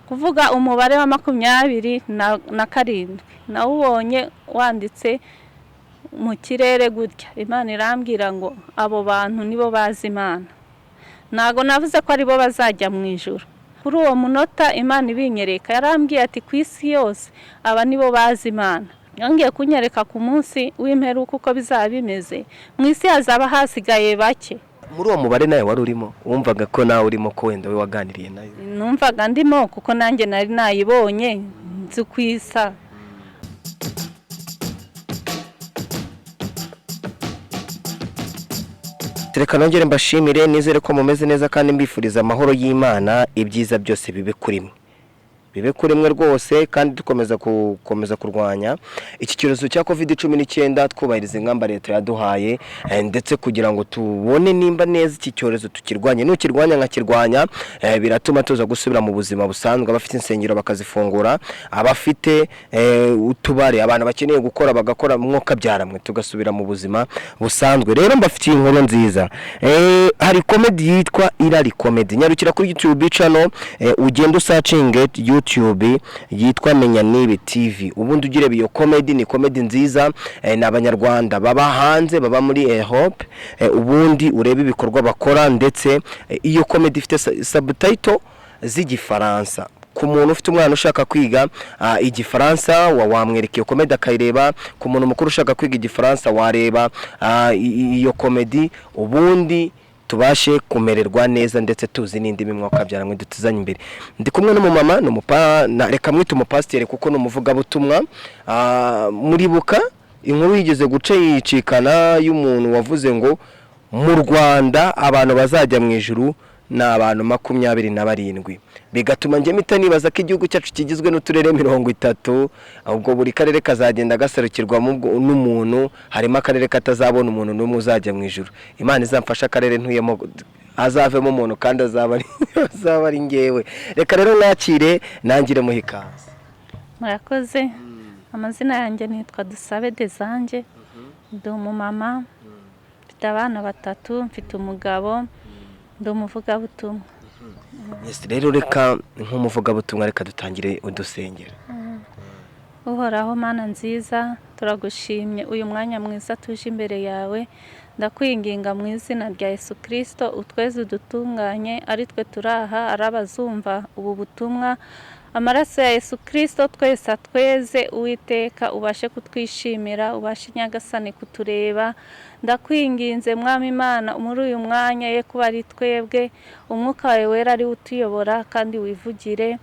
Kuvuga umubare wa 27 nawubonye wanditse mu kirere gutya. Imana irambwira ngo abo bantu nibo bazi Imana. Ntago navuze ko aribo bazajya mu ijuru. Kuri uwo munota Imana ibinyereka, yarambwiye ati ku isi yose aba nibo bazi Imana. Yongeye kunyereka ku munsi w'imperuka uko bizaba bimeze, mu isi hazaba hasigaye bake. Muri uwo mubare nawe wari urimo, wumvaga ko nawe urimo, ko wenda we waganiriye nayo? Numvaga ndimo kuko nanjye nari nayibonye, nzi ku isa. Reka nongere mbashimire, nizere ko mumeze neza kandi mbifuriza amahoro y'Imana, ibyiza byose bibe kuri mwe. Bibe kuri mwe rwose, kandi dukomeza gukomeza kurwanya iki cyorezo cya COVID-19, twubahiriza ingamba leta yaduhaye, ndetse kugira ngo tubone nimba neza iki cyorezo tukirwanye. Nukirwanya nkakirwanya, biratuma tuza gusubira mu buzima busanzwe. Abafite insengero bakazifungura, abafite utubare, abantu bakeneye gukora bagakora, mwuka byaramwe tugasubira mu buzima busanzwe. Rero mbafitiye inkuru nziza. Hari comedy yitwa Irari Comedy. Nyarukira kuri YouTube channel, ugende usacinge YouTube yitwa Menya Nibi TV, ubundi ugire iyo comedy. Ni comedy nziza, ni abanyarwanda baba hanze, baba muri Hope, ubundi urebe ibikorwa bakora. Ndetse iyo comedy ifite subtitle z'igifaransa. Ku muntu ufite umwana ushaka kwiga igifaransa, wamwereka iyo comedy akayireba. Ku muntu mukuru ushaka kwiga igifaransa, wareba iyo comedy, ubundi tubashe kumererwa neza, ndetse tuzi n'indimi mwuka byaramwe dutuzanye imbere. Ndi kumwe n'umumama, reka mwite umupasiteri kuko ni umuvugabutumwa. Muribuka inkuru yigeze guca yicikana y'umuntu wavuze ngo mu Rwanda abantu bazajya mu ijuru ni abantu 27, bigatuma njye mpita nibaza ko igihugu cyacu kigizwe n'uturere 30, ubwo buri karere kazagenda gaserukirwamo n'umuntu, harimo akarere katazabona umuntu n'umwe uzajya mu ijuru. Imana izamfasha akarere ntuyemo hazavemo umuntu, kandi azaba ari ngewe. Reka rero nakire nangire muhe ikaze. Murakoze. Amazina yanjye nitwa Dusabe Desange, ndi umumama, mfite abana 3, mfite umugabo, ndi umuvugabutumwa. Yes, rero reka nk'umuvugabutumwa reka dutangire udusengera. Uhoraho Mana nziza, turagushimye uyu mwanya mwiza tuje imbere yawe. Ndakwinginga mu izina rya Yesu Kristo, utweze udutunganye, ari twe turaha, ari abazumva ubu butumwa. Amaraso ya Yesu Kristo twese atweze, Uwiteka ubashe kutwishimira, ubashe Nyagasani kutureba. Ndakwinginze Mwami Imana, muri uyu mwanya ye kuba ari twebwe, umwuka wawe wera ari utuyobora kandi wivugire,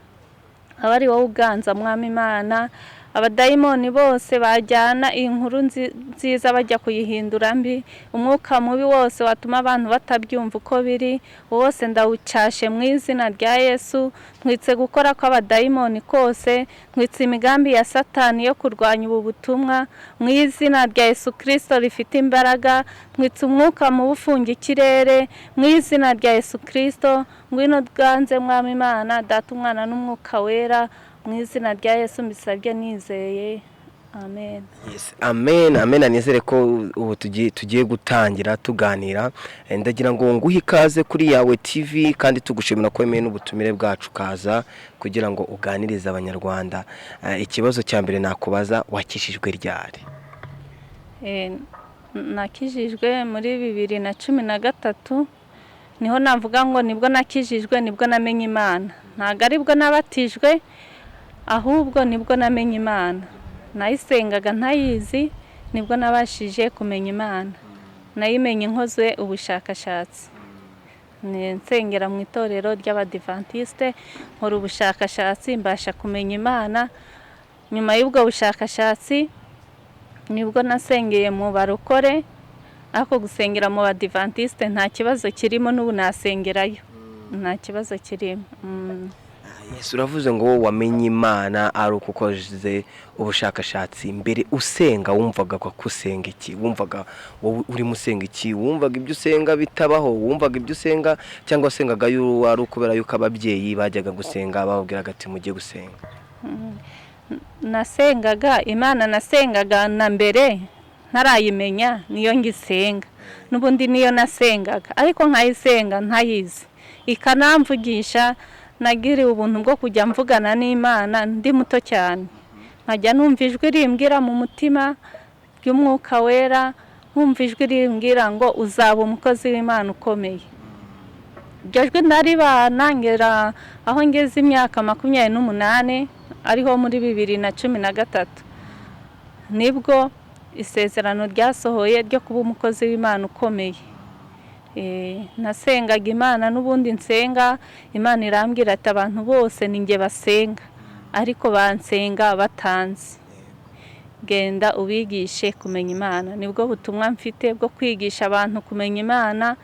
aba ari wowe uganza Mwami Imana. Abadayimoni bose bajyana inkuru nziza bajya kuyihindura mbi, umwuka mubi wose watuma abantu batabyumva uko biri wose ndawucyashe mu izina rya Yesu. Ntwitse gukora kw'abadayimoni kose, ntwitse imigambi ya Satani yo kurwanya ubu butumwa mu izina rya Yesu Kristo rifite imbaraga. Ntwitse umwuka mubi ufunga ikirere mu izina rya Yesu Kristo. Ngwino bwanze Mwami Imana, Data, Umwana n'Umwuka Wera, mu izina rya Yesu mbisabye nizeye, amen. Yes, amen, amen. Nizere ko ubu tugiye gutangira tuganira. Ndagira ngo nguhe ikaze kuri Yawe TV, kandi tugushimira ko wemeye n'ubutumire bwacu kaza kugira ngo uganirize abanyarwanda. Ikibazo cya mbere nakubaza, wakishijwe ryari? Nakijijwe muri 2013, niho navuga ngo nibwo nakijijwe, nibwo namenye Imana. Ntabwo aribwo nabatijwe, ahubwo nibwo namenye Imana. Nayisengaga ntayizi, nibwo nabashije kumenya Imana. Nayimenye nkoze ubushakashatsi, nsengera mu itorero ry'Abadivantiste, nkora ubushakashatsi mbasha kumenya Imana. Nyuma y'ubwo bushakashatsi nibwo nasengeye mu barokore, ariko gusengera mu Badivantiste nta kibazo kirimo, n'ubu nasengerayo nta kibazo kirimo. Yesu, uravuze ngo wamenye Imana ari uko ukoze ubushakashatsi. Mbere usenga wumvaga ko usenga iki? Wumvaga wowe urimo usenga iki? Wumvaga ibyo usenga bitabaho? Wumvaga ibyo usenga cyangwa wasengaga ari ukubera yuko ababyeyi bajyaga gusenga bababwiraga ati mujye gusenga? Nasengaga Imana, nasengaga na mbere ntarayimenya, niyo ngisenga n'ubundi niyo nasengaga, ariko nkayisenga ntayizi, ikanamvugisha. Nagiriwe ubuntu bwo kujya mvugana n'Imana ndi muto cyane, nkajya numva ijwi rimbwira mu mutima ry'Umwuka Wera, nkumva ijwi rimbwira ngo uzaba umukozi w'Imana ukomeye. Iryo jwi ndaribana ngera aho ngeze imyaka 28, ariho muri 2013, nibwo isezerano ryasohoye ryo kuba umukozi w'Imana ukomeye. Nasengaga Imana n'ubundi nsenga, Imana irambwira ati abantu bose ni njye basenga, ariko bansenga batanzi, genda ubigishe kumenya Imana. Nibwo butumwa mfite bwo kwigisha abantu kumenya Imana.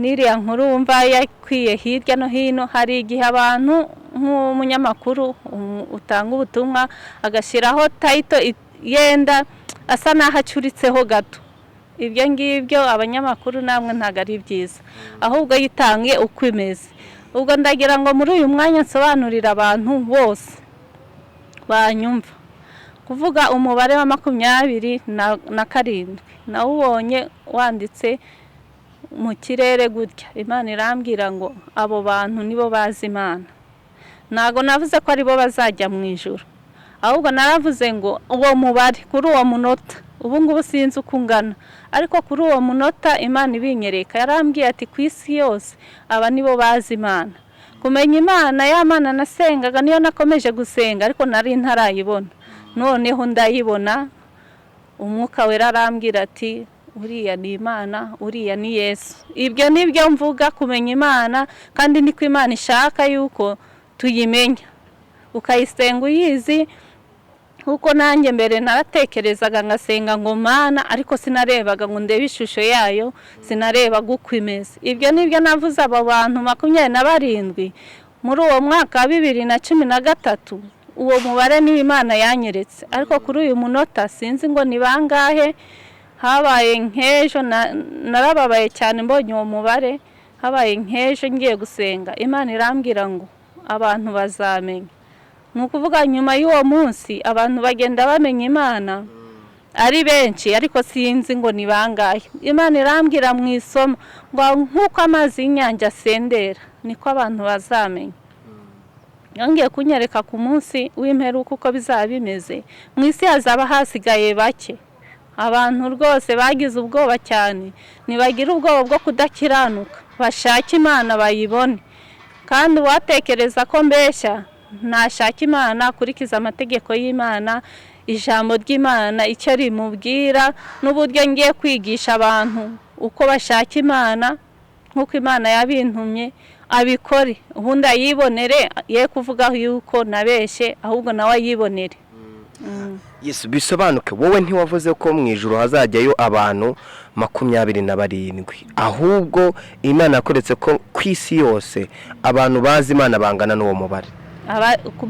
N'iriya nkuru wumva yakwiye hirya no hino, hari igihe abantu nk'umunyamakuru utanga ubutumwa agashyiraho tayito yenda asa n'aho acuritseho gato. Ibyo ngibyo abanyamakuru namwe ntabwo ari byiza, ahubwo yitange uko imeze. Ubwo ndagira ngo muri uyu mwanya nsobanurire abantu bose banyumva, kuvuga umubare wa 27 nawubonye wanditse mu kirere gutya. Imana irambwira ngo abo bantu nibo bazi Imana. Ntabwo navuze ko aribo bazajya mu ijuru, ahubwo naravuze ngo uwo mubare kuri uwo munota, ubu ngubu sinzi uko ungana, ariko kuri uwo munota Imana ibinyereka, yarambwiye ati ku isi yose aba nibo bazi Imana. Kumenya Imana, ya Mana nasengaga niyo nakomeje gusenga, ariko nari ntarayibona. Noneho ndayibona, Umwuka Wera arambwira ati uriya ni Imana, uriya ni Yesu. Ibyo nibyo mvuga kumenya Imana, kandi niko Imana ishaka yuko tuyimenya, ukayisenga uyizi. Kuko nanjye mbere naratekerezaga ngasenga ngo Mana, ariko sinarebaga ngo ndebe ishusho yayo, sinarebaga uko imeze. Ibyo nibyo navuze abo bantu 27 muri uwo mwaka wa 2013, uwo mubare niwo Imana yanyeretse. Ariko kuri uyu munota sinzi ngo ni bangahe. Habaye nk'ejo, narababaye cyane mbonye uwo mubare. Habaye nk'ejo ngiye gusenga, Imana irambwira ngo abantu bazamenya. Ni ukuvuga nyuma y'uwo munsi abantu bagenda bamenya Imana ari benshi, ariko sinzi ngo ni bangahe. Imana irambwira mu isomo ngo nk'uko amazi y'inyanja asendera niko abantu bazamenya. Yongeye kunyereka ku munsi w'imperuka uko bizaba bimeze, mu isi hazaba hasigaye bake. Abantu rwose bagize ubwoba cyane, ntibagira ubwoba bwo kudakiranuka, bashake Imana bayibone. Kandi uwatekereza ko mbeshya ntashaka Imana, akurikiza amategeko y'Imana, ijambo ry'Imana icyo rimubwira, n'uburyo ngiye kwigisha abantu uko bashaka Imana nk'uko Imana yabintumye, abikore ubundi ayibonere, ye kuvuga yuko nabeshye, ahubwo nawe ayibonere. Yesu, bisobanuke wowe ntiwavuze ko mu ijuru hazajyayo abantu 27, ahubwo Imana yakoretse ko ku isi yose abantu bazi Imana bangana n'uwo mubare.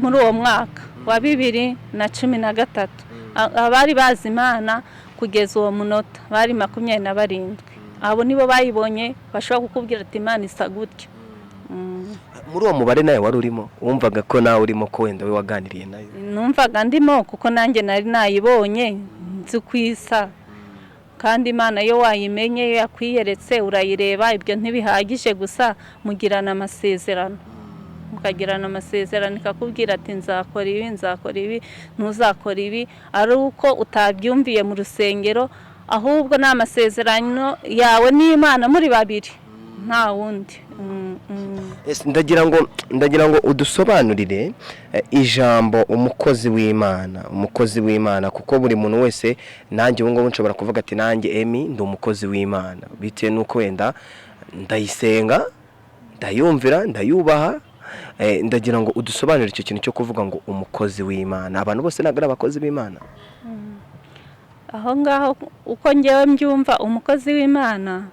Muri uwo mwaka wa 2013 abari bazi Imana kugeza uwo munota bari 27. Abo nibo bayibonye, bashobora kukubwira ati Imana isa gutya. Muri uwo mubare nawe wari urimo, wumvaga ko nawe urimo, ko wenda we waganiriye nayo? Numvaga ndimo, kuko nanjye nari nayibonye, nzi ku isa. Kandi Imana iyo wayimenye, iyo yakwiyeretse urayireba, ibyo ntibihagije gusa, mugirana amasezerano, mukagirana amasezerano, ikakubwira ati nzakora ibi, nzakora ibi, ntuzakora ibi, ari uko utabyumviye mu rusengero, ahubwo ni amasezerano yawe n'Imana muri babiri, nta wundi. Ndagira ngo udusobanurire ijambo umukozi w'Imana, umukozi w'Imana, kuko buri muntu wese, nanjye ubu ngubu nshobora kuvuga ati nanjye Emi ndi umukozi w'Imana, bitewe n'uko wenda ndayisenga, ndayumvira, ndayubaha. Ndagira ngo udusobanurire icyo kintu cyo kuvuga ngo umukozi w'Imana. Abantu bose ntabwo ari abakozi b'Imana. Aho ngaho uko ngewe mbyumva, umukozi w'Imana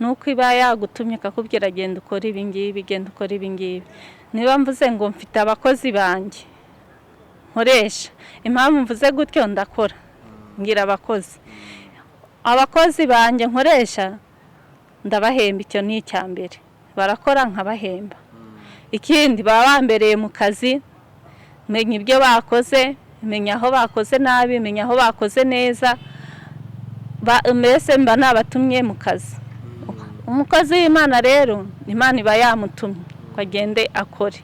nuko iba yagutumye ikakubwira genda ukora ibi ngibi, genda ukora ibi ngibi. Niba mvuze ngo mfite abakozi banjye nkoresha, impamvu mvuze gutyo ndakora ngira abakozi, abakozi banjye nkoresha ndabahemba, icyo ni icya mbere, barakora nkabahemba. Ikindi baba bambereye mu kazi, menya ibyo bakoze, menya aho bakoze nabi, menya aho bakoze neza, mbese mba nabatumye mu kazi. Umukozi w'Imana rero, Imana iba yamutumye. Ngo agende akore.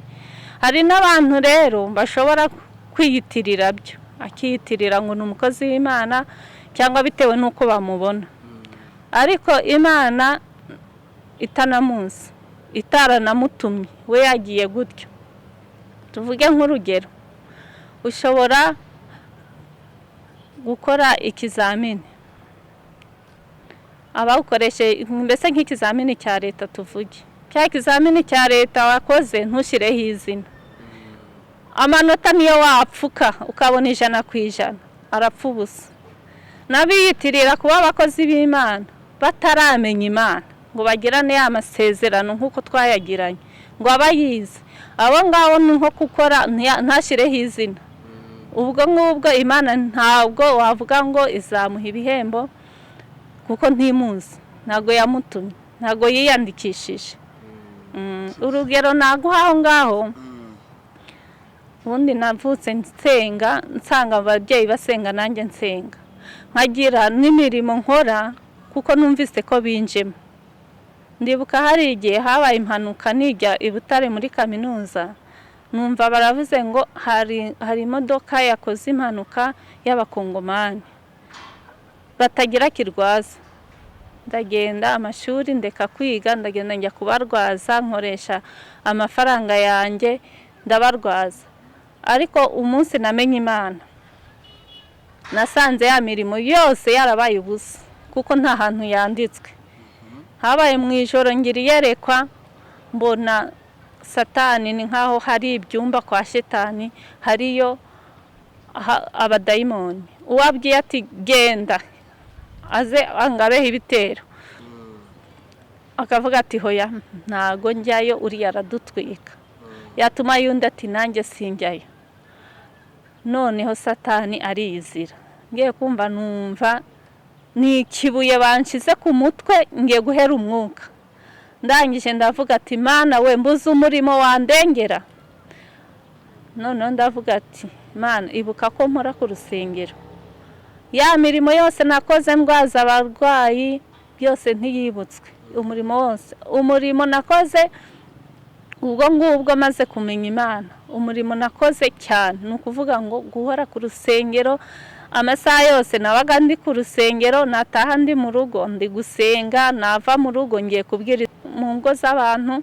Hari n'abantu rero bashobora kwiyitirira byo, akiyitirira ngo ni umukozi w'Imana cyangwa bitewe n'uko bamubona, ariko Imana itanamuzi, itaranamutumye, we yagiye gutyo. Tuvuge nk'urugero, ushobora gukora ikizamini, abawukoreshe mbese nk'ikizamini cya leta, tuvuge cya kizamini cya leta wakoze, ntushyireho izina. Amanota niyo wapfuka ukabona 100% arapfa ubusa. N'abiyitirira kuba abakozi b'Imana bataramenya Imana ngo bagirane ya masezerano nk'uko twayagiranye, ngo abayizi abo ngabo ni nko gukora ntashyireho izina. Ubwo ngubwo Imana ntabwo wavuga ngo izamuha ibihembo, kuko ntimuzi, ntabwo yamutumye, ntabwo yiyandikishije. Urugero naguha aho ngaho, ubundi navutse nsenga, nsanga ababyeyi basenga, nanjye nsenga, nkagira n'imirimo nkora kuko numvise ko binjemo. Ndibuka hari igihe habaye impanuka nijya i Butare muri kaminuza, numva baravuze ngo hari imodoka yakoze impanuka y'Abakongomani batagira kirwaza. Ndagenda, amashuri ndeka kwiga, ndagenda njya kubarwaza, nkoresha amafaranga yanjye ndabarwaza. Ariko umunsi namenye Imana, nasanze ya mirimo yose yarabaye ubusa, kuko nta hantu yanditswe. Habaye mu ijoro, ngira iyerekwa, mbona Satani, ni nkaho hari ibyumba kwa Shetani hariyo abadayimoni. Uwabwiye ati genda aze angabeho ibitero, akavuga ati hoya, ntago njyayo, uriya aradutwika. Yatuma yundi ati nanjye sinjyayo. Noneho Satani ariyizira. Ngiye kumva numva ni ikibuye banshyize ku mutwe, ngiye guhera umwuka. Ndangije ndavuga ati Mana we, mbuze umurimo wandengera. Noneho ndavuga ati Mana, ibuka ko mpora ku rusengero, ya mirimo yose nakoze ndwaza abarwayi byose ntiyibutswe. Umurimo wose, umurimo nakoze ubwo ngubwo maze kumenya Imana, umurimo nakoze cyane ni ukuvuga ngo guhora ku rusengero amasaha yose. Nabaga ndi ku rusengero, nataha ndi mu rugo ndi gusenga, nava mu rugo ngiye kubwira mu ngo z'abantu.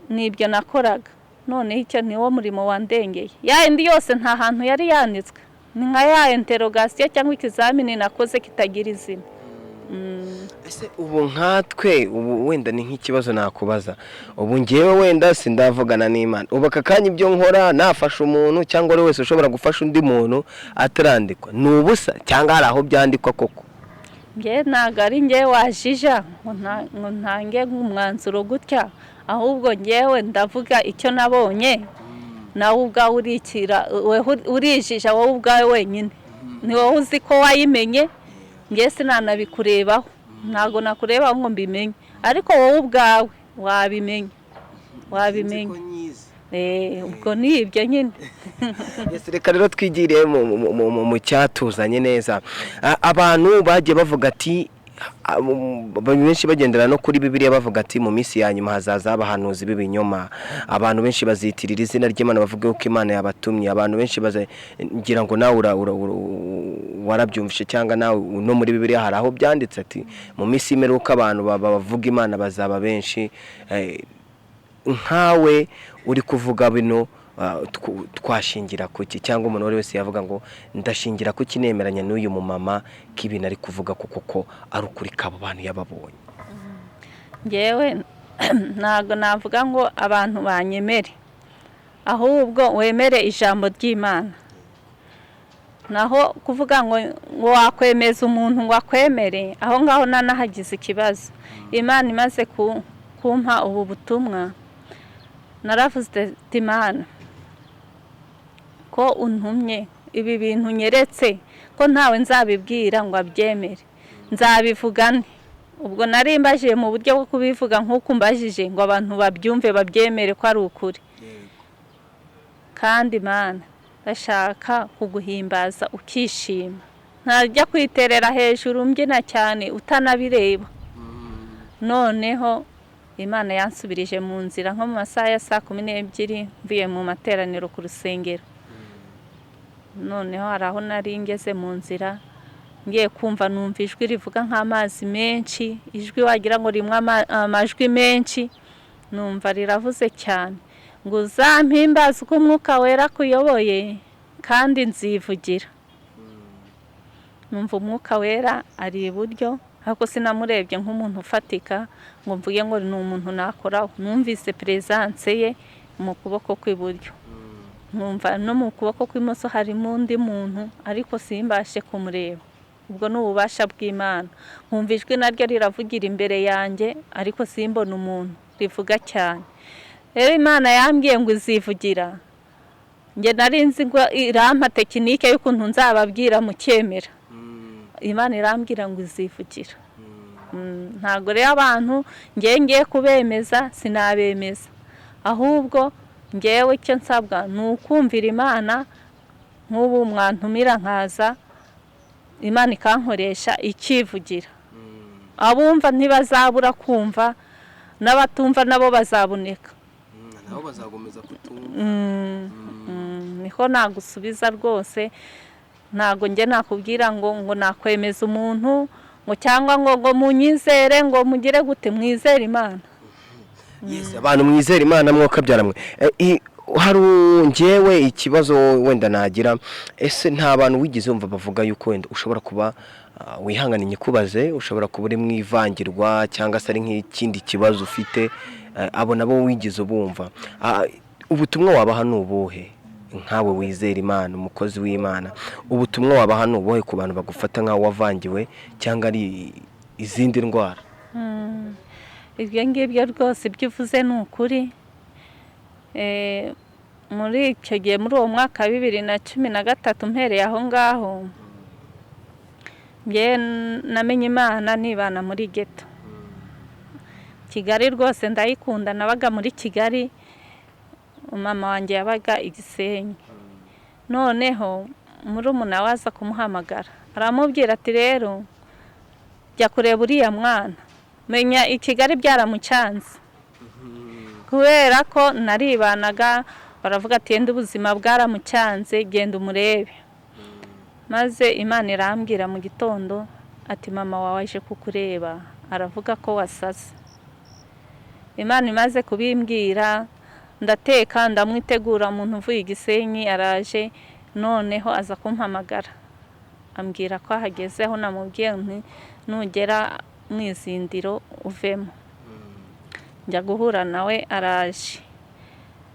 Nibyo nakoraga. Noneho icyo ni wo murimo wandengeye, ya indi yose nta hantu yari yanditswe, ni nka ya interrogation cyangwa ikizamini nakoze kitagira izina. Ese ubu nkatwe, ubu wenda ni nk'ikibazo nakubaza, ubu ngewe wenda sindavugana n'Imana, ubu aka kanya ibyo nkora nafasha umuntu cyangwa ari wese ushobora gufasha undi muntu atarandikwa, ni ubusa cyangwa hari aho byandikwa koko? Ngewe ntabwo ari ngewe wajija ngo ntange umwanzuro gutya, ahubwo ngewe ndavuga icyo nabonye. Nawe ubwawe urikira, urijija wowe ubwawe wenyine, ni wowe uzi ko wayimenye. Ngewe sinanabikurebaho, ntabwo nakurebaho ngo mbimenye, ariko wowe ubwawe wabimenye, wabimenye. Ubwo ni ibyo nyine. Reka rero twigire mu cyatuzanye neza. Abantu bagiye bavuga ati, benshi bagendera no kuri Bibiliya, bavuga ati mu minsi ya nyuma hazaza abahanuzi b'ibinyoma, abantu benshi bazitirira izina ry'Imana bavuga ko Imana yabatumye. Abantu benshi ngira ngo nawe warabyumvishe, cyangwa nawe no muri Bibiliya hari aho byanditse ati mu minsi y'imperuka abantu bavuga Imana bazaba benshi. Nkawe uri kuvuga bino, twashingira kuki? Cyangwa umuntu uwo wese yavuga ngo ndashingira kuki nemeranya n'uyu mumama ko ibintu ari kuvuga kuko ko ari ukuri kabo bantu yababonye? Ngewe ntabwo navuga ngo abantu banyemere, ahubwo wemere ijambo ry'Imana. Naho kuvuga ngo wakwemeza umuntu ngo akwemere, aho ngaho nanahagize ikibazo. Imana imaze kumpa ubu butumwa, naravuze ati Imana, ko untumye ibi bintu nyeretse, ko ntawe nzabibwira ngo abyemere, nzabivugane? Ubwo nari mbajije mu buryo bwo kubivuga nk'uko mbajije ngo abantu babyumve babyemere ko ari ukuri. Kandi Imana, ndashaka kuguhimbaza ukishima, ntajya kwiterera hejuru mbyina cyane utanabireba. Noneho Imana yansubirije mu nzira nko mu masaha ya 12:00 mvuye mu materaniro ku rusengero. Noneho hari aho nari ngeze mu nzira, ngiye kumva numva ijwi rivuga nk'amazi menshi, ijwi wagira ngo rimwe amajwi menshi, numva riravuze cyane ngo uzampimbaze uko Umwuka Wera akuyoboye kandi nzivugira. Numva Umwuka Wera ari iburyo, ariko sinamurebye nk'umuntu ufatika ngo mvuge ngo ni umuntu nakoraho. Numvise presence ye mu kuboko kw'iburyo, nkumva no mu kuboko kw'imoso harimo undi muntu, ariko simbashe kumureba. Ubwo ni ububasha bw'Imana. Nkumva ijwi naryo riravugira imbere yanjye, ariko simbona umuntu, rivuga cyane. Rero Imana yambwiye ngo izivugira. Njye nari nzi ngo irampa technique y'ukuntu nzababwira mukemera. Imana irambwira ngo izivugira. Ntabwo rero abantu ngiye kubemeza, sinabemeza, ahubwo ngewe icyo nsabwa ni ukumvira Imana. Nk'ubu mwantumira nkaza, Imana ikankoresha ikivugira. Abumva ntibazabura kumva, n'abatumva nabo bazaboneka, nabo bazakomeza kutumva. Niko nagusubiza rwose. Ntabwo njye nakubwira ngo nakwemeza umuntu ngo cyangwa ngo munyizere, ngo mugire gute, mwizere Imana. Yes, abantu mwizere Imana mwokabyara mwe. Hari njyewe ikibazo wenda nagira, ese nta bantu wigeze wumva bavuga yuko wenda ushobora kuba, wihangane nyikubaze, ushobora kuba uri mu ivangirwa cyangwa se ari nk'ikindi kibazo ufite, abo nabo wigeze ubumva? Ubutumwa wabaha ni ubuhe nkawe wizera Imana, umukozi w'Imana? Ubutumwa wabaha ni ubuhe ku bantu bagufata nk'aho wavangiwe cyangwa ari izindi ndwara? Ibyo ngibyo rwose ibyo uvuze ni ukuri. Muri icyo gihe, muri uwo mwaka wa 2013, mpereye aho ngaho, njye namenye Imana nibana muri ghetto. Kigali rwose ndayikunda, nabaga muri Kigali, mama wanjye yabaga i Gisenyi. Noneho murumuna we aza kumuhamagara, aramubwira ati: "Rero jya kureba uriya mwana, menya i Kigali byaramucanze." Kubera ko naribanaga, baravuga ati: "Yenda ubuzima bwaramucanze, genda umurebe." Maze Imana irambwira mu gitondo ati: "Mama wawe aje kukureba, aravuga ko wasaze." Imana imaze kubimbwira, ndateka ndamwitegura, umuntu uvuye i Gisenyi araje. Noneho aza kumpamagara ambwira ko ahagezeho. Namubwiye nti: "Nugera mu izindiro uvemo." Njya guhura nawe, araje.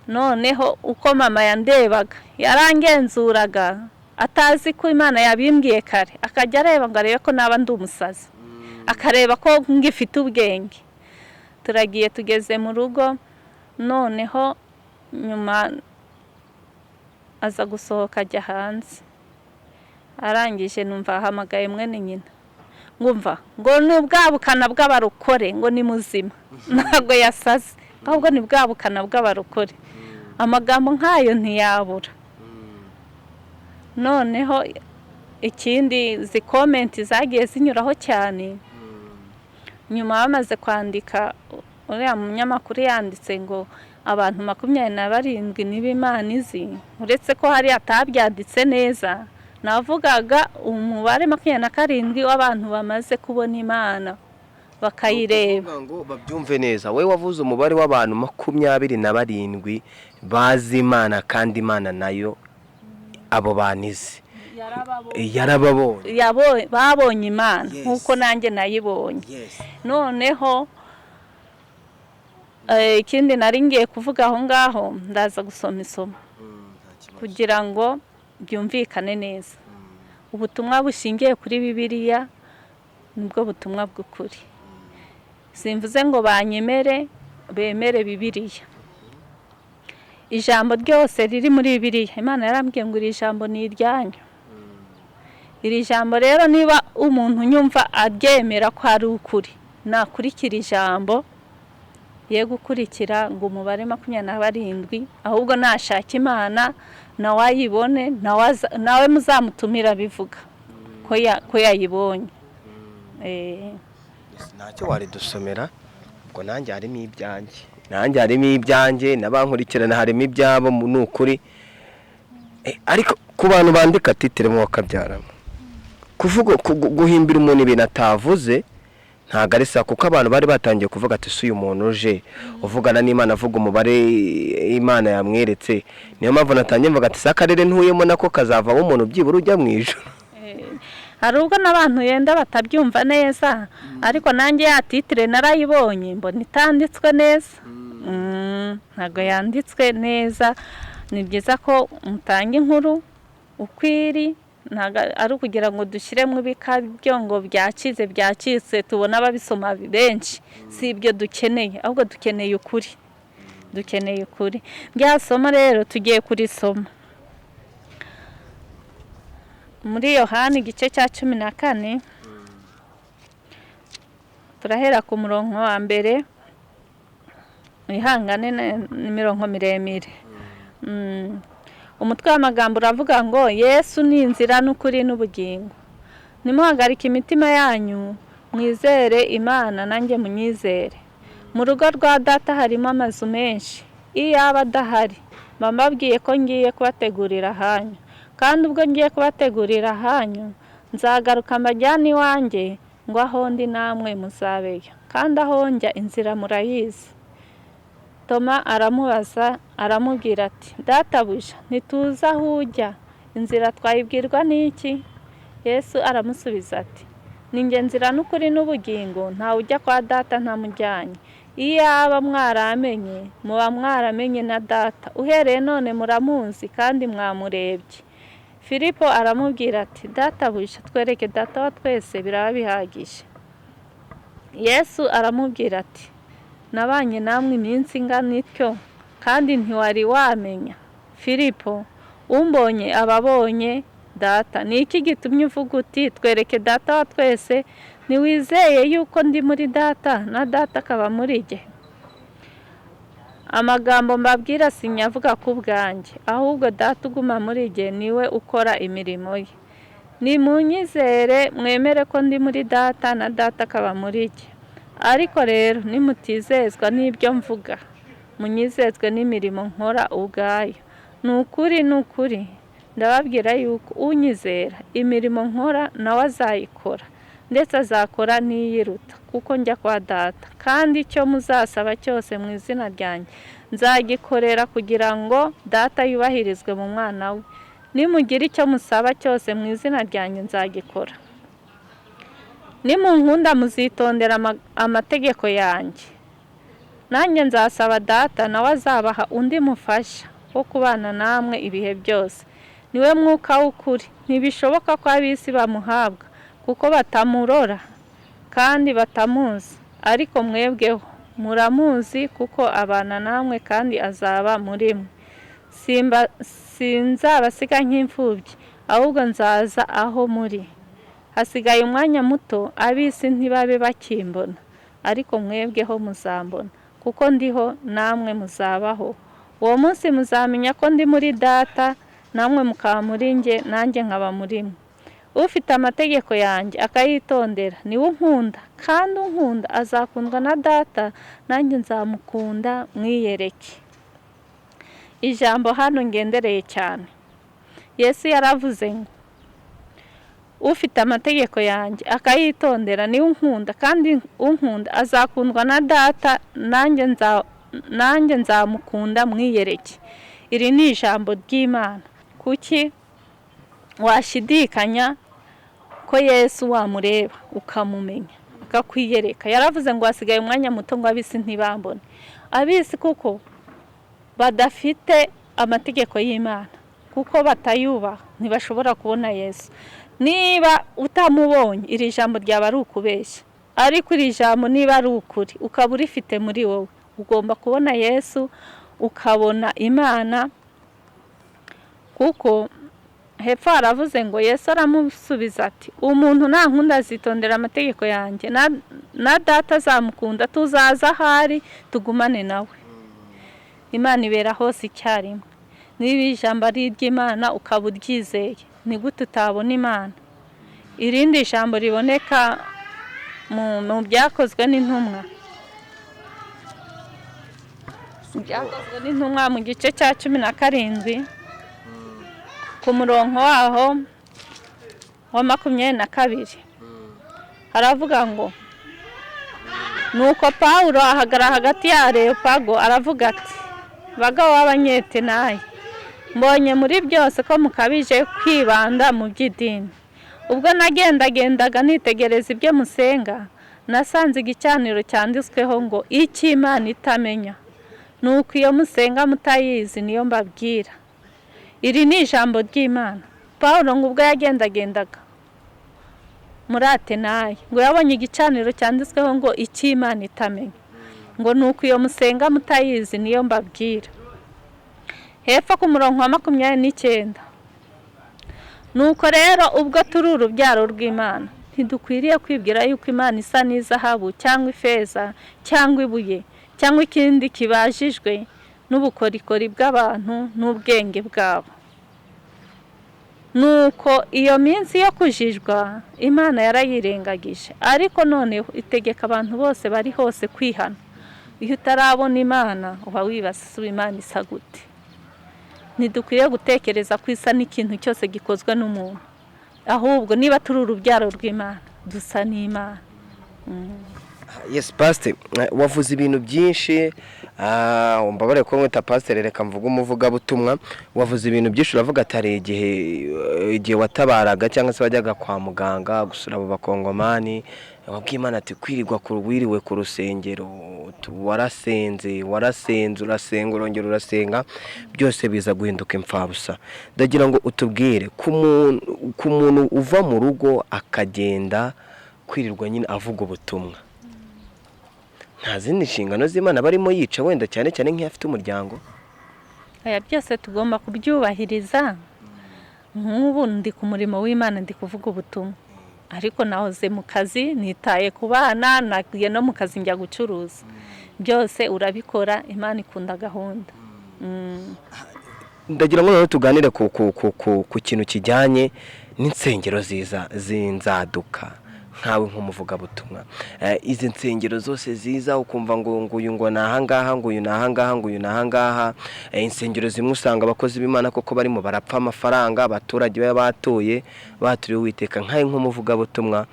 Noneho uko mama yandebaga, yarangenzuraga atazi ko Imana yabimbwiye kare, akajya areba ngo arebe ko naba ndi umusazi, akareba ko ngifite ubwenge. Turagiye, tugeze mu rugo. Noneho nyuma aza gusohoka ajya hanze. Arangije numva ahamagaye mwene nyina, ngumva ngo ni bwa bukana bw'abarokore, ngo ni muzima, ntabwo yasaze, ahubwo ni bwa bukana bw'abarokore. Amagambo nk'ayo ntiyabura. Noneho ikindi, izi comment zagiye zinyuraho cyane nyuma bamaze kwandika, uriya munyamakuru yanditse ngo abantu 27 niba Imana izi, uretse ko hari atabyanditse neza. Navugaga umubare 27 w'abantu bamaze kubona Imana bakayireba. Ukuvuga ngo babyumve neza, wowe wavuze umubare w'abantu 27 bazi Imana, kandi Imana nayo abo bantu izi, yarababonye. Babonye Imana nk'uko nanjye nayibonye. Noneho ikindi nari ngiye kuvuga aho ngaho, ndaza gusoma isomo kugira ngo byumvikane neza. Ubutumwa bushingiye kuri Bibiliya nibwo butumwa bw'ukuri. Simvuze ngo banyemere, bemere Bibiliya. Ijambo ryose riri muri Bibiliya, Imana yarambwiye ngo iri jambo ni iryanyu. Iri jambo rero, niba umuntu unyumva aryemera ko ari ukuri, nakurikira ijambo, ye gukurikira ngo umubare 27, ahubwo nashaka Imana nawe ayibone, nawe muzamutumira bivuga ko yayibonye. Ntacyo waridusomera? Ubwo nanjye harimo ibyanjye, nanjye harimo ibyanjye, n'abankurikirana harimo ibyabo, ni ukuri. Ariko ku bantu bandika titre mu bakabyaramo, kuvuga guhimbira umuntu ibintu atavuze ntabwo ari sawa, kuko abantu bari batangiye kuvuga ati: "Si uyu muntu uje uvugana n'Imana, avuga umubare Imana yamweretse?" Niyo mpamvu natangiye mvuga ati: "Si akarere ntuyemo nako kazavamo umuntu byibura ujya mu ijuru?" Hari ubwo n'abantu yenda batabyumva neza, ariko nanjye ya titre narayibonye, mbona itanditswe neza. Ntabwo yanditswe neza. Ni byiza ko mutanga inkuru uko iri, ntabwo ari ukugira ngo dushyiremo ibikabyo ngo byacitse byacitse, tubone ababisoma benshi. Si ibyo dukeneye, ahubwo dukeneye ukuri, dukeneye ukuri. Rya somo rero tugiye kurisoma muri Yohani igice cya 14, turahera ku murongo wa mbere. Wihangane, n'imirongo miremire. Umutwe w'amagambo uravuga ngo: "Yesu ni inzira n'ukuri n'ubugingo." Nimuhagarike imitima yanyu, mwizere Imana, nanjye munyizere. Mu rugo rwa Data harimo amazu menshi. Iyo aba adahari, mba mbabwiye ko ngiye kubategurira ahanyu. Kandi ubwo ngiye kubategurira ahanyu, nzagaruka mbajyane iwanjye, ngo aho ndi namwe muzabeyo. Kandi aho njya inzira murayizi. Toma aramubaza, aramubwira ati: "Databuja, ntituzi aho ujya, inzira twayibwirwa n'iki?" Yesu aramusubiza ati: "Ni njye nzira n'ukuri n'ubugingo, ntawe ujya kwa Data ntamujyanye. Iyaba mwaramenye, muba mwaramenye na Data. Uhereye none muramuzi kandi mwamurebye." Filipo aramubwira ati: "Databuja, twereke Data wa twese, biraba bihagije." Yesu aramubwira ati: "Nabanye namwe iminsi ingana ityo, kandi ntiwari wamenya, Filipo? Umbonye aba abonye Data. Ni iki gitumye uvuga uti: 'Twereke Data wa twese'? Ntiwizeye yuko ndi muri Data na Data akaba muri jye? Amagambo mbabwira sinyavuga ku bwanjye, ahubwo Data uguma muri jye niwe ukora imirimo ye. Nimunyizere, mwemere ko ndi muri Data na Data akaba muri jye. Ariko rero nimutizezwa n'ibyo mvuga, munyizezwe n'imirimo nkora ubwayo. Ni ukuri, ni ukuri, ndababwira yuko unyizera, imirimo nkora nawe azayikora, ndetse azakora n'iyiruta, kuko njya kwa Data. Kandi icyo muzasaba cyose mu izina ryanjye, nzagikorera kugira ngo Data yubahirizwe mu Mwana we. Nimugira icyo musaba cyose mu izina ryanjye, nzagikora. Nimunkunda, muzitondera amategeko yanjye. Nanjye nzasaba Data, nawe azabaha undi mufasha wo kubana namwe ibihe byose, niwe Mwuka w'ukuri. Ntibishoboka ko ab'isi bamuhabwa, kuko batamurora kandi batamuzi. Ariko mwebweho muramuzi, kuko abana namwe kandi azaba muri mwe. Sinzabasiga nk'imfubyi, ahubwo nzaza aho muri. Hasigaye umwanya muto, ab'isi ntibabe bakimbona, ariko mwebweho muzambona. Kuko ndiho, namwe muzabaho. Uwo munsi muzamenya ko ndi muri Data, namwe mukaba muri njye, nanjye nkaba muri mwe. Ufite amategeko yanjye akayitondera, niwe unkunda, kandi unkunda azakundwa na Data, nanjye nzamukunda mwiyereke." Ijambo hano ngendereye cyane, Yesu yaravuze ngo: "Ufite amategeko yanjye akayitondera, niwe unkunda, kandi unkunda azakundwa na Data, nanjye nzamukunda mwiyereke." Iri ni ijambo ry'Imana. Kuki washidikanya ko Yesu wamureba ukamumenya, akakwiyereka? Yaravuze ngo hasigaye umwanya muto ngo ab'isi ntibambone. Ab'isi kuko badafite amategeko y'Imana, kuko batayubaha, ntibashobora kubona Yesu. Niba utamubonye, iri jambo ryaba ari ukubeshya. Ariko iri jambo niba ari ukuri, ukaba urifite muri wowe, ugomba kubona Yesu, ukabona Imana. Kuko hepfo haravuze ngo: "Yesu aramusubiza ati: 'Umuntu nankunda azitondera amategeko yanjye, na Data azamukunda, tuzaza aho ari tugumane nawe.'" Imana ibera hose icyarimwe. Niba ijambo ari iry'Imana ukaba uryizeye, ni gute utabona Imana? Irindi jambo riboneka mu Byakozwe n'Intumwa. Byakozwe n'Intumwa mu gice cya 17 ku murongo waho wa 22 haravuga ngo: "Nuko Pawulo ahagarara hagati ya Areyopago, aravuga ati: 'Bagabo b'Abanyetenayi, mbonye muri byose ko mukabije kwibanda mu by'idini. Ubwo nagendagendaga nitegereza ibyo musenga, nasanze igicaniro cyanditsweho ngo icy'Imana itamenya. Nuko iyo musenga mutayizi niyo mbabwira.'" Iri ni ijambo ry'Imana. Pawulo ngo ubwo yagendagendaga muri Atenayi, ngo yabonye igicaniro cyanditsweho ngo icy'Imana itamenya, ngo nuko iyo musenga mutayizi niyo mbabwira. Hepfo ku murongo wa 29: "Nuko rero ubwo turi urubyaro rw'Imana, ntidukwiriye kwibwira yuko Imana isa n'izahabu cyangwa ifeza cyangwa ibuye cyangwa ikindi kibajijwe n'ubukorikori bw'abantu n'ubwenge bwabo." Nuko iyo minsi yo kujijwa Imana yarayirengagije, ariko noneho itegeka abantu bose bari hose kwihana. Iyo utarabona Imana uba wibaza: ese Imana isa gute? Ntidukwiye gutekereza ko isa n'ikintu cyose gikozwe n'umuntu, ahubwo niba turi urubyaro rw'Imana dusa n'Imana. Yes, pastor, wavuze ibintu byinshi. Mbabare ko mwita pastor, reka mvuge umuvugabutumwa. Wavuze ibintu byinshi, uravuga ati hari igihe watabaraga cyangwa se wajyaga kwa muganga gusura abo bakongomani, wabwiye Imana ati kwirirwa ku wiriwe ku rusengero, warasenze, warasenze, urasenga, urongera urasenga, byose biza guhinduka imfabusa. Ndagira ngo utubwire ku muntu uva mu rugo akagenda kwirirwa nyine avuga ubutumwa, nta zindi nshingano z'Imana barimo yica, wenda cyane cyane nk'iyo afite umuryango? Aya byose tugomba kubyubahiriza. Nk'ubu ndi ku murimo w'Imana, ndi kuvuga ubutumwa, ariko nahoze mu kazi, nitaye ku bana, nagiye no mu kazi njya gucuruza. Byose urabikora, Imana ikunda gahunda. Ndagira ngo noneho tuganire ku kintu kijyanye n'insengero ziza zinzaduka. Nkawe nk'umuvugabutumwa, izi nsengero zose ziza ukumva ngo nguyu ngo ni ahangaha, ngo uyu ni ahangaha, ngo uyu ni ahangaha. Insengero zimwe usanga abakozi b'Imana koko barimo barapfa amafaranga abaturage baba batuye, baturiye Uwiteka. Nkawe nk'umuvugabutumwa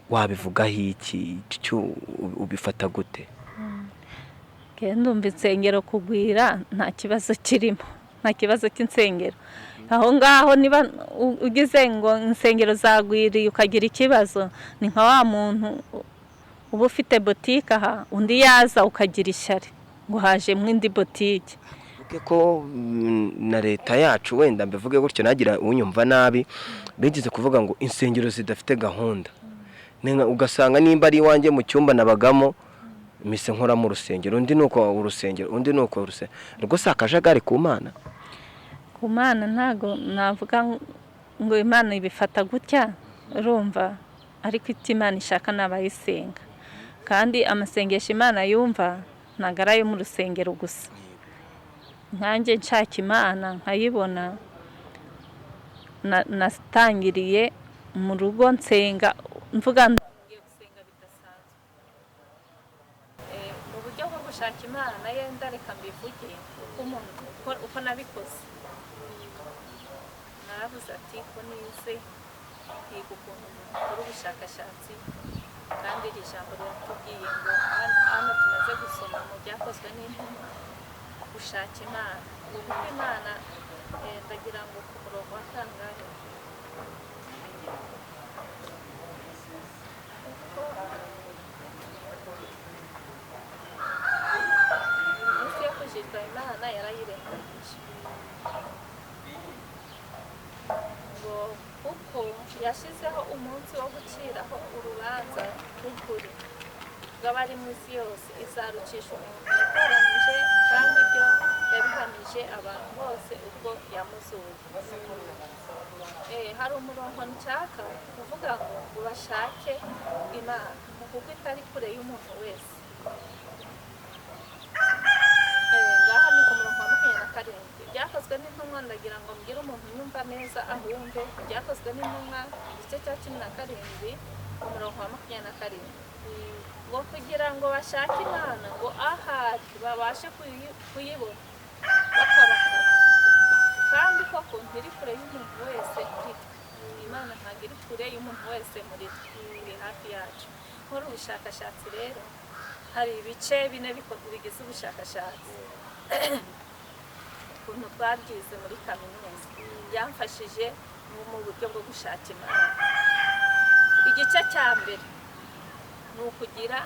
wabivugaho iki? Cyo ubifata gute? Ndumva insengero kugwira nta kibazo kirimo, nta kibazo cy'insengero aho ngaho. Niba ugize ngo insengero zagwiriye ukagira ikibazo, ni nka wa muntu uba ufite botike aha, undi yaza ukagira ishyari ngo hajemo indi botike. Mvuge ko na leta yacu, wenda mbivuge gutyo nagira unyumva nabi, bigeze kuvuga ngo insengero zidafite gahunda. Ugasanga nimba ari iwanjye mu cyumba nabagamo mise nkoramo urusengero, undi nuko urusengero, undi nuko urusengero, rwo si akajagari ku Mana? Ku Mana ntago navuga ngo Imana ibifata gutya, urumva, ariko icyo Imana ishaka ni abayisenga, kandi amasengesho Imana yumva ntabwo ari ayo mu rusengero gusa. Nkanjye nshaka Imana nkayibona, natangiriye mu rugo nsenga, mvuga ngiye gusenga bidasanzwe. Mu buryo bwo gushaka Imana, yenda reka mbivuge uko umuntu uko nabikoze. Naravuze ati ko nize, nkiga ukuntu umuntu akora ubushakashatsi, kandi iri jambo riratubwiye ngo hano tumaze gusoma mu Byakozwe n'Intumwa, gushaka Imana, ngo kuko Imana, ndagira ngo ku murongo wa kangahe? Kuko iminsi yo kujijwa Imana yarayirengagije, ngo kuko yashyizeho umunsi wo guciraho urubanza rw'ukuri rw'abari mu isi yose, izarucisha umuntu yatoranije, kandi ibyo yabihamije abantu bose ubwo yamuzuye. Hari umurongo nshaka kuvuga ngo bashake Imana kuko itari kure y'umuntu wese. Ngaha ni ku murongo wa 27 Byakozwe n'Intumwa. Ndagira ngo mbwire umuntu unyumva neza ahumve. Byakozwe n'Intumwa, igice cya 17, umurongo wa 27. Ngo kugira ngo bashake Imana, ngo ahari babashe kuyibona bakabakaba. Kandi koko ntiri kure y'umuntu wese muri twe. Imana ntabwo iri kure y'umuntu wese muri twe, iri hafi yacu. Nkora ubushakashatsi rero, hari ibice bine bigize ubushakashatsi. Ukuntu twabyize muri kaminuza byamfashije mu buryo bwo gushaka Imana. Igice cya mbere ni ukugira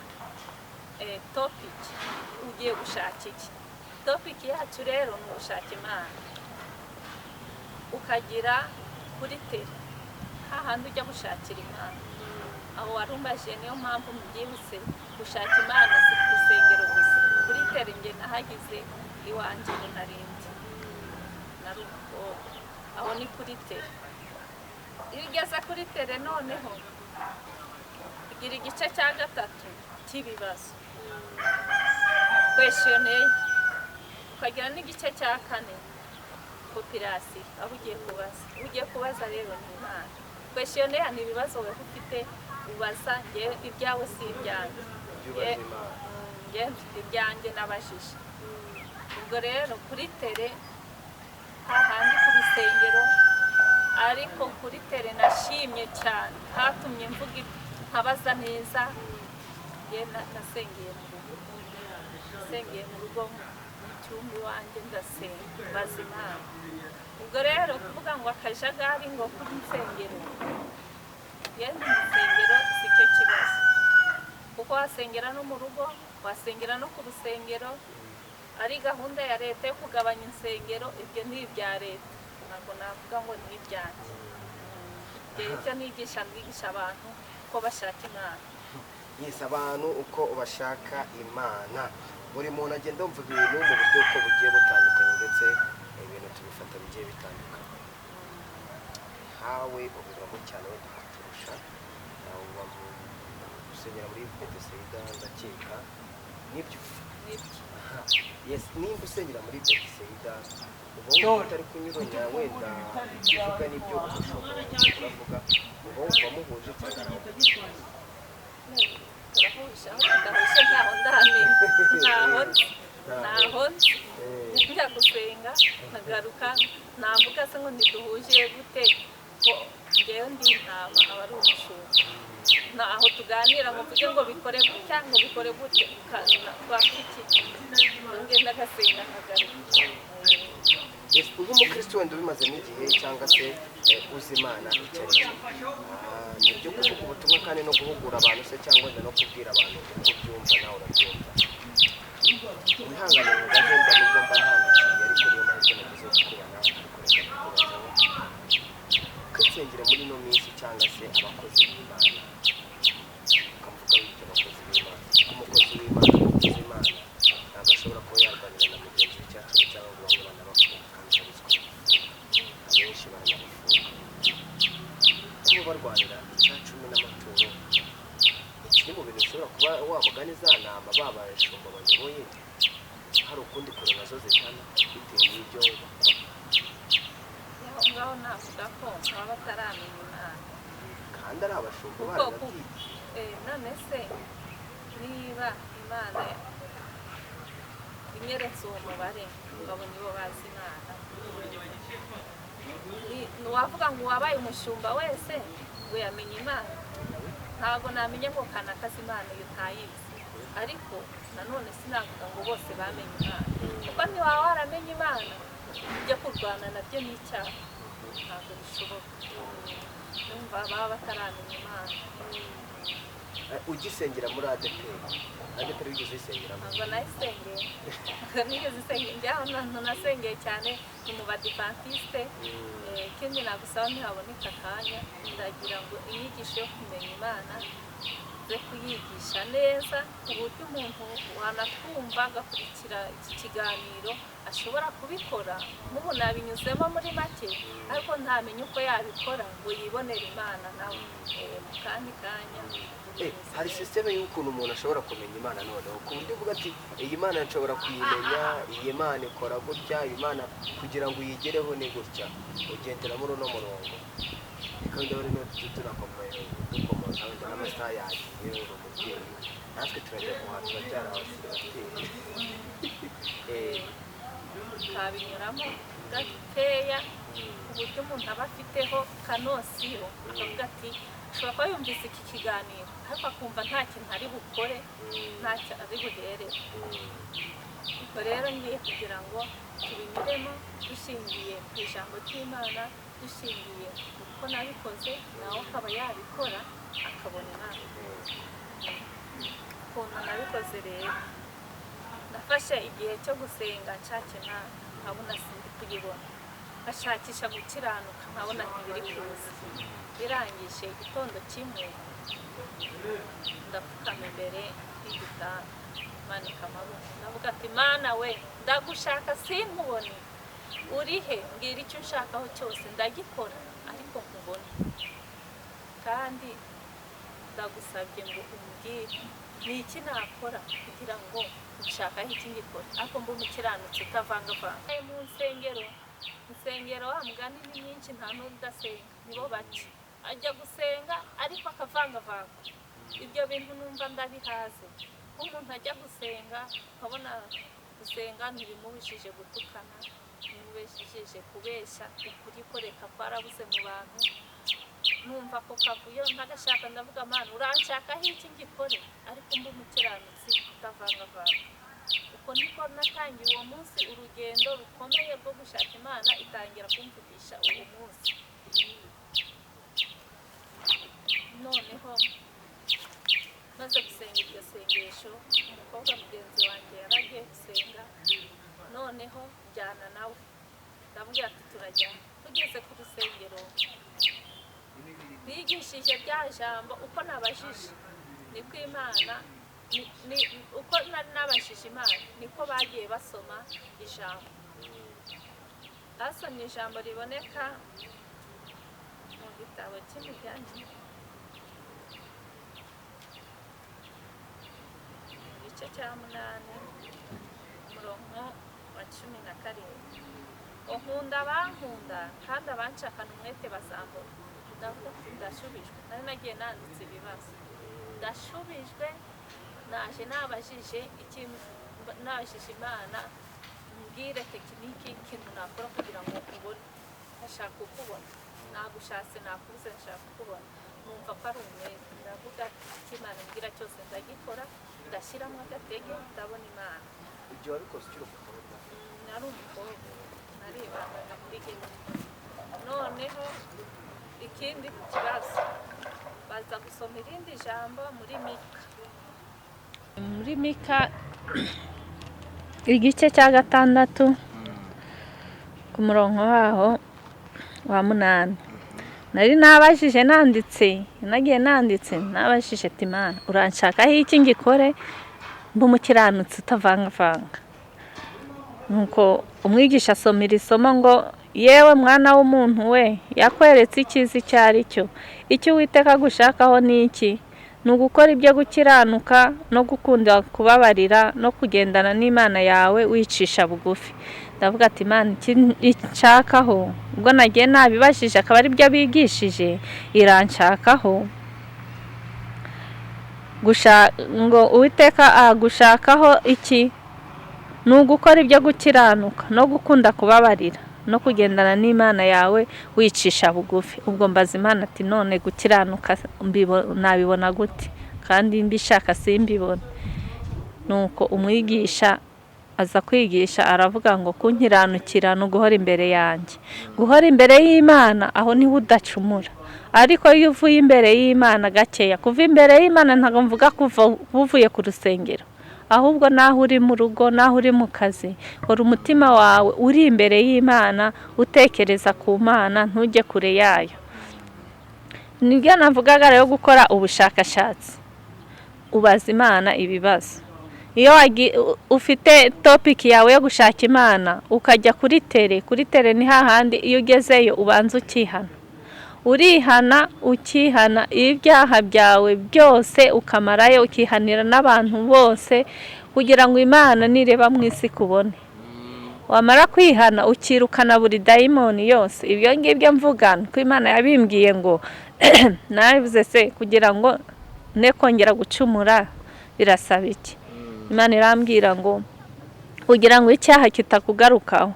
topic, ugiye gushaka iki. Topic yacu rero ni ugushaka Imana. Ukagira kuri terrain, hahandi ujya gushakira Imana. Aho warumbaje, niyo mpamvu mubyibutse. Gushaka Imana si ku rusengero gusa. Kuri terrain njye nahagize iwanjye, ngo narindi nari umukobwa, aho ni kuri terrain. Iyo ugeze kuri terrain noneho ugira igice cya gatatu cy'ibibazo, questionnaire. Ukagira n'igice cya kane, population, aho ugiye kubaza. Ugiye kubaza rero ni Imana. Questionnaire ni ibibazo wowe ufite ubaza. Njyewe ibyawe si ibyanjye. Ibyo ubaza Imana. Njyewe mfite ibyanjye nabajije. Ubwo rero kuri terrain, hahandi ku rusengero, ariko kuri terrain nashimye cyane, hatumye mvuga nkabaza neza. Njye nasengeye mu rugo, nasengeye mu rugo mu cyumba iwanjye, ndasenga mbaza Imana. Ubwo rero kuvuga ngo akajagari ngo kuri nsengero, yenda mu rusengero si cyo kibazo, kuko wasengera no mu rugo, wasengera no ku rusengero. Ari gahunda ya leta yo kugabanya insengero, ibyo ni ibya leta, ntabwo navuga ngo ni ibyanjye. Njyewe icyo nigisha, mwigisha abantu ko bashaka Imana. Yes, abantu uko bashaka Imana, buri muntu agenda yumva ibintu mu buryo uko bugiye butandukanye, ndetse ibintu tubifata bigiye bitandukanye. Nkawe ubibamo cyane wenda kuturusha. Nawe uba usengera muri Betesayida, ndakeka nibyo? Nibyo. Yes, nimba usengera muri Betesayida, uba wumva utari kunyuranya wenda ibyo uvuga n'ibyo umushumba uravuga, uba wumva muhuje cyangwa nawe? Turahuje. Aho tudahuje ntaho ndamenya, ntaho nzi, ntaho nzi. Njya gusenga nkagaruka, navuga se ngo ntiduhuje gute, ko njyewe ndi intama, aba ari umushumba? Ntaho tuganira ngo mvuge ngo bikore gutya, ngo bikore gutya, twapfa iki? Ngenda agasenga nkagaruka. Yes, uba umukristo wenda ubimazemo igihe cyangwa se uzi Imana icyo ari cyo. Ni ibyo kuvuga ubutumwa kandi no guhugura abantu se, cyangwa wenda no kubwira abantu uko byumva nawe urabyumva. Wihangane mubaze, wenda nubwo mba ntandikiye, ariko niyo mahirwe nagize yo kukubona, ariko reka kukubazaho ko insengero muri ino minsi cyangwa se abakozi b'Imana, ukavuga bityo abakozi b'Imana, kuko umukozi w'Imana, umukozi w'Imana ntabwo ashobora kuba yarwanira na mugenzi we icya cumi, cyangwa ngo bamwe banabafunga, kandi urabizi ko bafunga abenshi, baranabafunga kuba barwanira icya cumi n'amaturo. Ni kimwe mu bintu bishobora kuba wa mugani za nama ba bashumba bayoboye, hari ukundi kuntu nazo zitana bitewe n'ibyo bakora. Aho ngaho navuga ko baba bataramenya Imana. Kandi ari abashumba baranabyigiye. None se niba Imana inyeretse uwo mubare ngabo nibo bazi Imana, ntiwavuga ngo uwabaye umushumba wese ngo yamenye Imana. Ntabwo namenya ngo kanaka azi Imana, iyo ntayizi. Ariko nanone sinavuga ngo bose bamenye Imana, kuko ntiwaba waramenye Imana ujya kurwana nabyo ni icyaha, ntabwo bishoboka. Numva baba bataramenya Imana. Ugisengera muri ADEPR, ADEPR wigeze uyisengeramo? Ntabwo nayisengeye, ntabwo nigeze isengera. Njye aho nasengeye cyane ni mu Badivantiste. Ikindi nagusaba, ntihaboneka akanya, ndagira ngo inyigisho yo kumenya Imana ze kuyigisha neza, ku buryo umuntu wanatwumva agakurikira iki kiganiro ashobora kubikora. Nk'ubu nabinyuzemo muri make, ariko ntamenye uko yabikora ngo yibonere Imana nawe. Mu kandi kanya. Hari système y'ukuntu umuntu ashobora kumenya Imana noneho, ku buryo uvuga ati: "Iyi Mana nshobora kuyimenya, iyi Mana ikora gutya, iyi Mana kugira ngo uyigereho ni gutya, ugendera muri uno murongo." Reka wenda barimo turakomeye dukomoza, wenda n'amasaha yagiye. Uri umubyeyi, natwe turajya guhaha, turacyari abasiribateri. Twabinyuramo gakeya ku buryo umuntu aba afiteho ka notion, akavuga ati ashobora kuba yumvise iki kiganiro ariko akumva nta kintu ari bukore, ntacyo ari buherewe. Ubwo rero ngiye kugira ngo tubinyuremo dushingiye ku ijambo ry'Imana, dushingiye uko nabikoze, nawe akaba yabikora akabona Imana. Ukuntu nabikoze rero, nafashe igihe cyo gusenga nshaka Imana, nkabona sindi kuyibona, ngashakisha gukiranuka, nkabona ntibiri kuza. Birangije, igitondo kimwe ndapfukama imbere y'igitanda, manika amaboko, ndavuga ati: "Mana we, ndagushaka sinkubone, uri he? Mbwira icyo unshakaho cyose ndagikora, ariko nkubone. Kandi ndagusabye ngo umbwire ni iki nakora kugira ngo nshakaho iki ngikora, ariko mbe umukiranutsi utavangavanga." Mu nsengero, insengero wa mugani ni nyinshi, nta n'udasenga, nibo bake. Ajya gusenga ariko akavangavanga ibyo bintu, numva ndabihaze. Nk'umuntu ajya gusenga, nkabona gusenga ntibimubujije gutukana, ntibimubujije kubeshya, ukuri koreka kwarabuze mu bantu. Numva ako kavuyo ntagashaka, ndavuga: "Mana, uranshakaho iki ngikore, ariko mbe umukiranutsi utavangavanga." Uko niko natangiye uwo munsi urugendo rukomeye rwo gushaka Imana, itangira kumvugisha uwo munsi. Noneho maze gusenga iryo sengesho, umukobwa mugenzi wanjye yari agiye gusenga, noneho njyana nawe, ndamubwira ati turajyana. Tugeze ku rusengero, bigishije rya jambo uko nabajije niko Imana uko nari nabajije Imana niko bagiye basoma ijambo. Basomye ijambo riboneka mu gitabo cy'Imigani, igice cya 8, umurongo wa 17, ngo: "Nkunda abankunda, kandi abanshakana umwete bazambona." Ndavuga ati ndashubijwe. Nari nagiye nanditse ibibazo, ndashubijwe. Naje nabajije ikintu, nabajije Imana: "Mbwire technique y'ikintu nakora kugira ngo nkubone. Ndashaka kukubona, nagushatse nakubuze, nshaka kukubona." Numva ko ari umwete, ndavuga ati icyo Imana imbwira cyose ndagikora, ndashyiramo agatege, ndabona Imana. Ibyo wabikoze ukiri umukobwa? Nari umukobwa, naribandaga muri ghetto. Noneho ikindi kibazo, baza gusoma irindi jambo muri Mika igice cya 6, ku murongo waho wa 8. Nari nabajije nanditse, nagiye nanditse nabajije ati: "Imana, uranshakaho iki ngikore mbe umukiranutsi utavangavanga?" Nuko umwigisha asoma iri somo ngo: "Yewe mwana w'umuntu we, yakweretse icyiza icyo ari cyo. Icyo Uwiteka agushakaho ni iki? Ni ugukora ibyo gukiranuka no gukunda kubabarira no kugendana n'Imana yawe wicisha bugufi." Ndavuga ati: "Imana iki nshakaho, ubwo nagiye nabibajije akaba ari byo bigishije, iranshakaho ngo Uwiteka agushakaho iki? Ni ugukora ibyo gukiranuka no gukunda kubabarira no kugendana n'Imana yawe wicisha bugufi." Ubwo mbaza Imana ati: "None gukiranuka nabibona gute kandi mbishaka simbibone?" Nuko umwigisha aza kwigisha, aravuga ngo kunkiranukira ni uguhora imbere yanjye. Guhora imbere y'Imana, aho niho udacumura. Ariko iyo uvuye imbere y'Imana gakeya, kuva imbere y'Imana ntabwo mvuga kuva uvuye ku rusengero, ahubwo naho uri mu rugo, naho uri mu kazi, hora umutima wawe uri imbere y'Imana, utekereza ku Mana, ntujye kure yayo. Nibyo navugaga rero, gukora ubushakashatsi, ubaza Imana ibibazo. Iyo ufite topic yawe yo gushaka Imana, ukajya kuri terrain. Kuri terrain ni hahandi iyo ugezeyo ubanza ukihana, urihana, ukihana ibyaha byawe byose, ukamarayo ukihanira n'abantu bose, kugira ngo Imana nireba mu isi ikubone. Wamara kwihana ukirukana buri dayimoni yose. Ibyo ngibyo mvuga ko Imana yabimbwiye ngo nabivuze se kugira ngo ne kongera gucumura birasaba iki? Imana irambwira ngo kugira ngo icyaha kitakugarukaho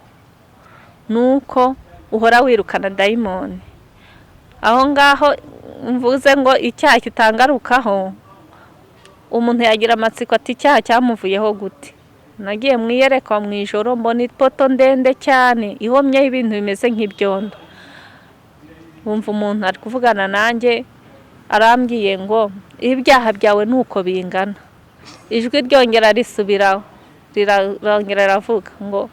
nuko uhora wirukana dayimoni. Aho ngaho mvuze ngo icyaha kitangarukaho, umuntu yagira amatsiko ati icyaha cyamuvuyeho gute? Nagiye mu iyerekwa mu ijoro mbona ipoto ndende cyane ihomyeho ibintu bimeze nk'ibyondo. Wumva umuntu ari kuvugana nanjye arambwiye ngo ibyaha byawe nuko bingana. Ijwi ryongera risubiraho, rirongera riravuga ngo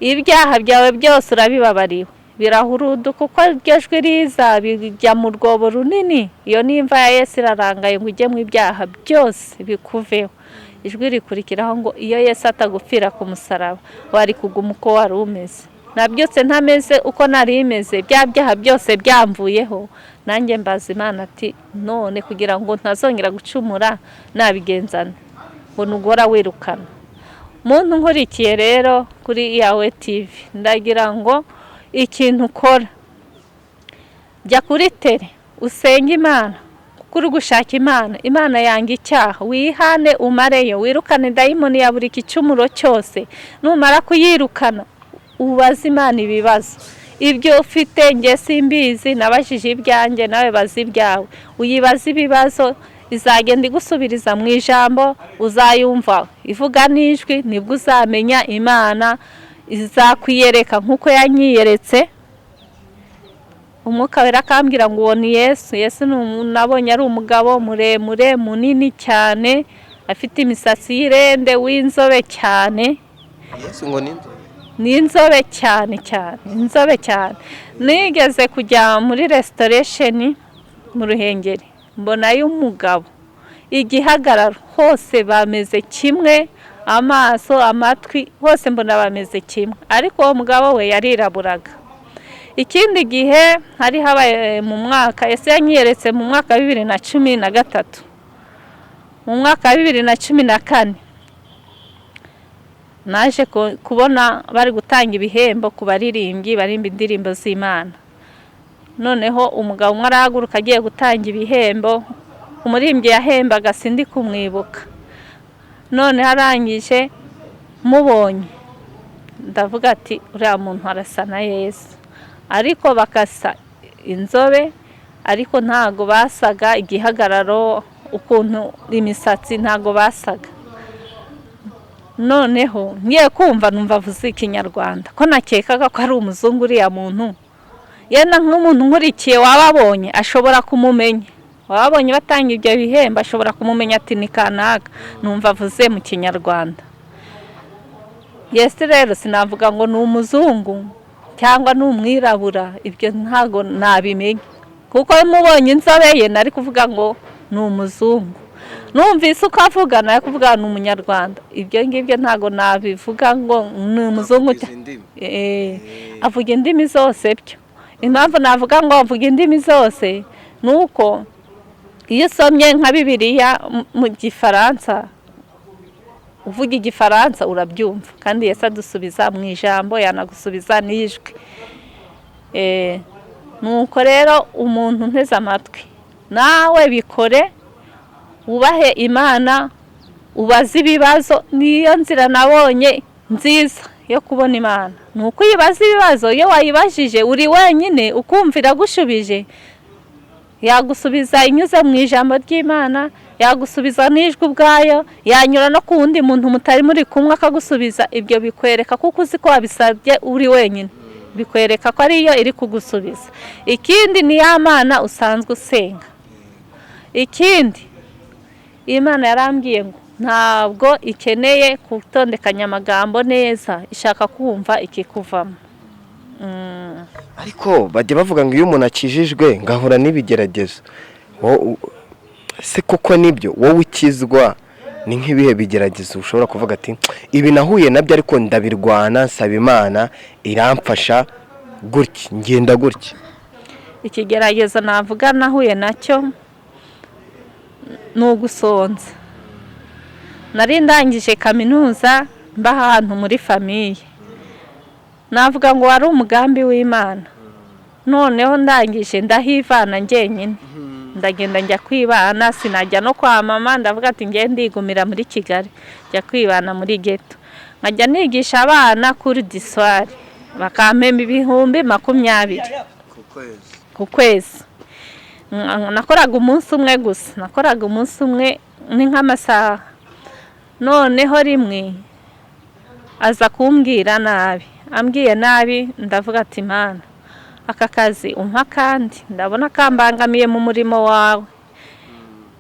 ibyaha byawe byose urabibabariwe. Birahuruduka uko iryo jwi riza bijya mu rwobo runini. Iyo nimva ya Yesu irarangaye ngo ujye mu ibyaha byose bikuveho. Ijwi rikurikiraho ngo iyo Yesu atagupfira ku musaraba wari kuguma uko wari umeze. Nabyutse ntameze uko nari imeze, bya byaha byose byamvuyeho. Nanjye mbaza Imana ati none kugira ngo ntazongera gucumura nabigenzana ngo nugora wirukana. Muntu nkurikiye rero kuri Yawe TV, ndagira ngo ikintu ukora, jya kuri tere usenge Imana, kuko uri gushaka Imana. Imana yanga icyaha, wihane umareyo, wirukane dayimoni ya buri gicumuro cyose. Numara kuyirukana ubaze Imana ibibazo ibyo ufite. Nge simbizi, nabajije ibyanjye, nawe bazi ibyawe. Uyibaze ibibazo, izagenda igusubiriza mu ijambo, uzayumva ivuga n'ijwi, nibwo uzamenya Imana izakwiyereka nk'uko yanyiyeretse. Umwuka wera akambwira ngo uwo ni Yesu. Yesu nabonye ari umugabo muremure munini cyane, afite imisatsi y'irende, w'inzobe cyane. Yesu ngo ni inzobe? Ni inzobe cyane cyane, inzobe cyane. Nigeze kujya muri restoration mu Ruhengeri, mbonayo umugabo, igihagararo hose bameze kimwe, amaso, amatwi, hose mbona bameze kimwe, ariko uwo mugabo we yariraburaga. Ikindi gihe hari habaye mu mwaka, Yesu yanyiyeretse mu mwaka wa 2013, mu mwaka wa 2014 naje kubona bari gutanga ibihembo ku baririmbyi barimba indirimbo z'Imana. Noneho umugabo umwe arahaguruka agiye gutanga ibihembo, umuririmbyi yahembaga sindi kumwibuka. None arangije mubonye ndavuga ati uriya muntu arasa na Yesu, ariko bakasa inzobe, ariko ntago basaga igihagararo, ukuntu imisatsi ntago basaga. Noneho ngiye kumva numva avuze ikinyarwanda, ko nakekaga ko ari umuzungu uriya muntu. Yenda nk'umuntu nkurikiye wababonye ashobora kumumenya, wababonye batanga ibyo bihembo ashobora kumumenya ati ni kanaka. Numva avuze mu kinyarwanda. Yesu rero sinavuga ngo ni umuzungu cyangwa ni umwirabura, ibyo ntago nabimenya, kuko mubonye inzobe ye nari kuvuga ngo ni umuzungu, numvise uko avuga nari kuvuga ni umunyarwanda. Ibyo ngibyo ntago nabivuga ngo ni umuzungu, avuga indimi zose byo. Impamvu navuga ngo avuga indimi zose nuko iyo usomye nka Bibiliya mu gifaransa, uvuga igifaransa urabyumva, kandi Yesu adusubiza mu ijambo, yanagusubiza n'ijwi. Nuko rero umuntu nteze amatwi nawe bikore, ubahe Imana, ubaze ibibazo. Niyo nzira nabonye nziza yo kubona Imana, nuko uyibaza ibibazo. Iyo wayibajije uri wenyine ukumva iragushubije, yagusubiza inyuze mu ijambo ry'Imana, yagusubiza n'ijwi ubwayo, yanyura no ku wundi muntu mutari muri kumwe akagusubiza. Ibyo bikwereka kuko uzi ko wabisabye uri wenyine, bikwereka ko ariyo iri kugusubiza. Ikindi ni ya Mana usanzwe usenga. Ikindi Imana yarambwiye ngo ntabwo ikeneye gutondekanya amagambo neza, ishaka kumva ikikuvamo. Ariko bajya bavuga ngo iyo umuntu akijijwe ngahura n'ibigeragezo, se koko nibyo? Wowe ukizwa ni nk'ibihe bigeragezo ushobora kuvuga ati ibi nahuye nabyo ariko ndabirwana, nsaba Imana iramfasha gutya, ngenda gutya? Ikigeragezo navuga nahuye nacyo ni ugusonza. Nari ndangije kaminuza mba ahantu muri famiye, Navuga ngo wari umugambi w'Imana. Noneho ndangije ndahivana njyenyine, ndagenda njya kwibana, sinajya no kwa mama, ndavuga ati ngiye ndigumira muri Kigali, njya kwibana muri ghetto, nkajya nigisha abana kuri diswari, bakampemba 20,000 ku kwezi. Nakoraga umunsi umwe gusa, nakoraga umunsi umwe ni nk'amasaha. Noneho rimwe aza kumbwira nabi, ambwiye nabi, ndavuga ati Mana, aka kazi umpa kandi ndabona kambangamiye mu murimo wawe.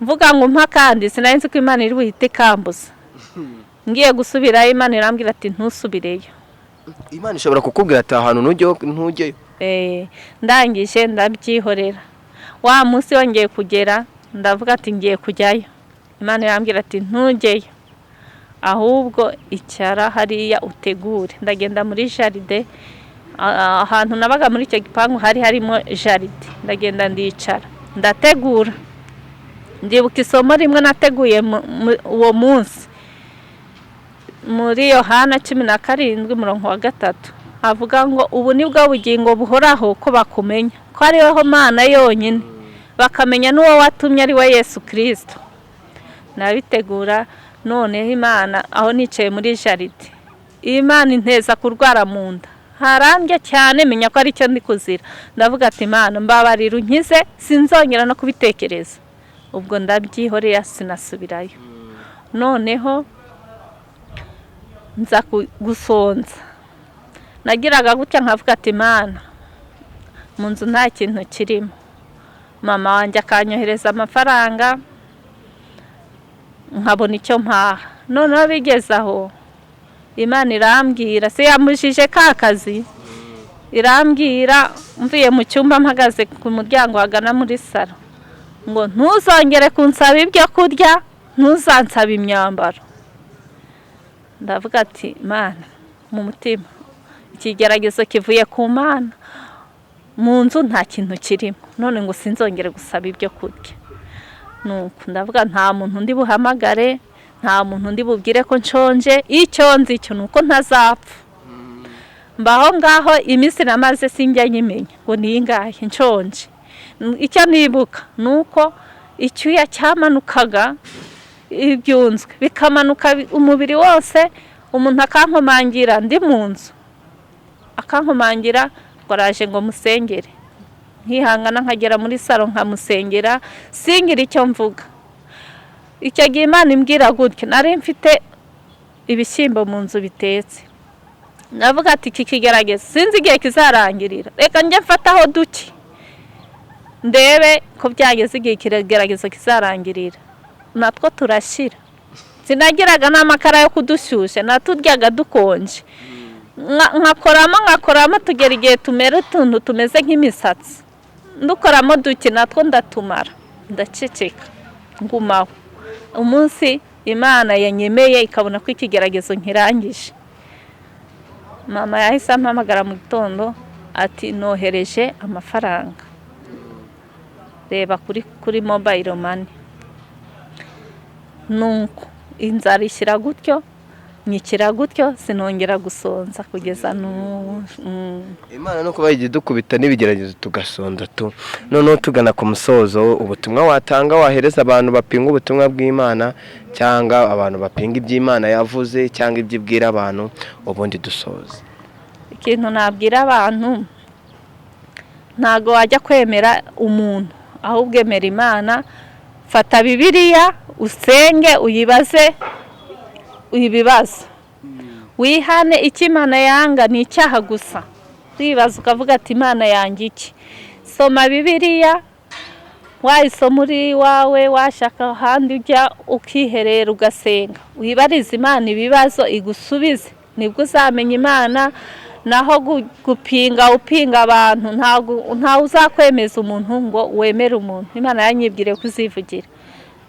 Mvuga ngo umpa kandi, sinari nzi ko Imana iri buhite ikambuza. Ngiye gusubirayo, Imana irambwira ati ntusubireyo. Imana ishobora kukubwira ati ahantu ntujyeyo. Ndangije ndabyihorera. Wa munsi wongeye kugera, ndavuga ati ngiye kujyayo. Imana irambwira ati ntujyeyo, ahubwo icyara hariya utegure. Ndagenda muri jaride, ahantu nabaga muri icyo gipangu hari harimo jaride, ndagenda ndicara ndategura. Ndibuka isomo rimwe nateguye uwo munsi muri Yohana 17:3, avuga ngo ubu nibwo bugingo buhoraho, ko bakumenya ko ari wowe Mana yonyine, bakamenya n'uwo watumye ari we Yesu Kristo. Nabitegura. Noneho Imana aho nicaye muri jaride, Imana inteza kurwara mu nda, harambye cyane, menya ko ari cyo ndi kuzira. Ndavuga ati Imana mbabarira unkize, sinzongera no kubitekereza. Ubwo ndabyihorera sinasubirayo. Noneho nza gusonza, nagiraga gutya nkavuga ati Imana mu nzu nta kintu kirimo. Mama wanjye akanyohereza amafaranga nkabona icyo mpaha. Noneho bigeze aho Imana irambwira, se yambujije ka kazi, irambwira mvuye mu cyumba mpagaze ku muryango hagana muri salo, ngo ntuzongere kunsaba ibyo kurya, ntuzansaba imyambaro. Ndavuga ati Mana, mu mutima ikigeragezo kivuye ku Mana, mu nzu nta kintu kirimo, none ngo sinzongere gusaba ibyo kurya. Nuko ndavuga nta muntu ndi buhamagare, nta muntu ndi bubwire ko nshonje, icyo nzi cyo nuko ntazapfa. Mbaho ngaho iminsi namaze sinjya nyimenya ngo ni ingahe nshonje. Icyo nibuka nuko icyuya cyamanukaga ibyunzwe bikamanuka umubiri wose, umuntu akankomangira ndi mu nzu, akankomangira ngo araje ngo musengere, nkihangana nkagera muri salo nkamusengera, singira icyo mvuga. Icyo gihe Imana imbwira gutyo, nari mfite ibishyimbo mu nzu bitetse, ndavuga ati iki kigerageza sinzi igihe kizarangirira, reka njye mfataho duke ndebe ko byageze igihe ikigeragezo kizarangirira. Natwo turashyira, sinagiraga n'amakara yo kudushyushya, naturyaga dukonje, nkakoramo tugera igihe tumera utuntu tumeze nk'imisatsi, ndukoramo duke natwo ndatumara, ndaceceka ngumaho. Umunsi Imana yanyemeye ikabona ko ikigeragezo nkirangije, mama yahise ampamagara mu gitondo ati nohereje amafaranga, reba kuri mobile money. Nuko inzara ishyira gutyo, nyikira gutyo, sinongera gusonza kugeza n'ubu. Imana no kuba yagiye dukubita n'ibigeragezo tugasonza tu. Noneho tugana ku musozo, ubutumwa watanga wahereza abantu bapinga ubutumwa bw'Imana, cyangwa abantu bapinga iby'Imana yavuze, cyangwa ibyo ibwira abantu, ubundi dusoza. Ikintu nabwira abantu, ntago wajya kwemera umuntu, ahubwo emera Imana. Fata Bibiliya usenge, uyibaze ibibazo, wihane. Icyo Imana yanga ni icyaha gusa, wibaza ukavuga ati Imana yanga iki? Soma Bibiliya, wayisoma uri iwawe, washaka ahandi ujya ukiherera ugasenga, wibarize Imana ibibazo igusubize, nibwo uzamenya Imana. Naho gupinga upinga abantu, ntawe uzakwemeza umuntu ngo wemere umuntu. Imana yanyibwiriye kuzivugira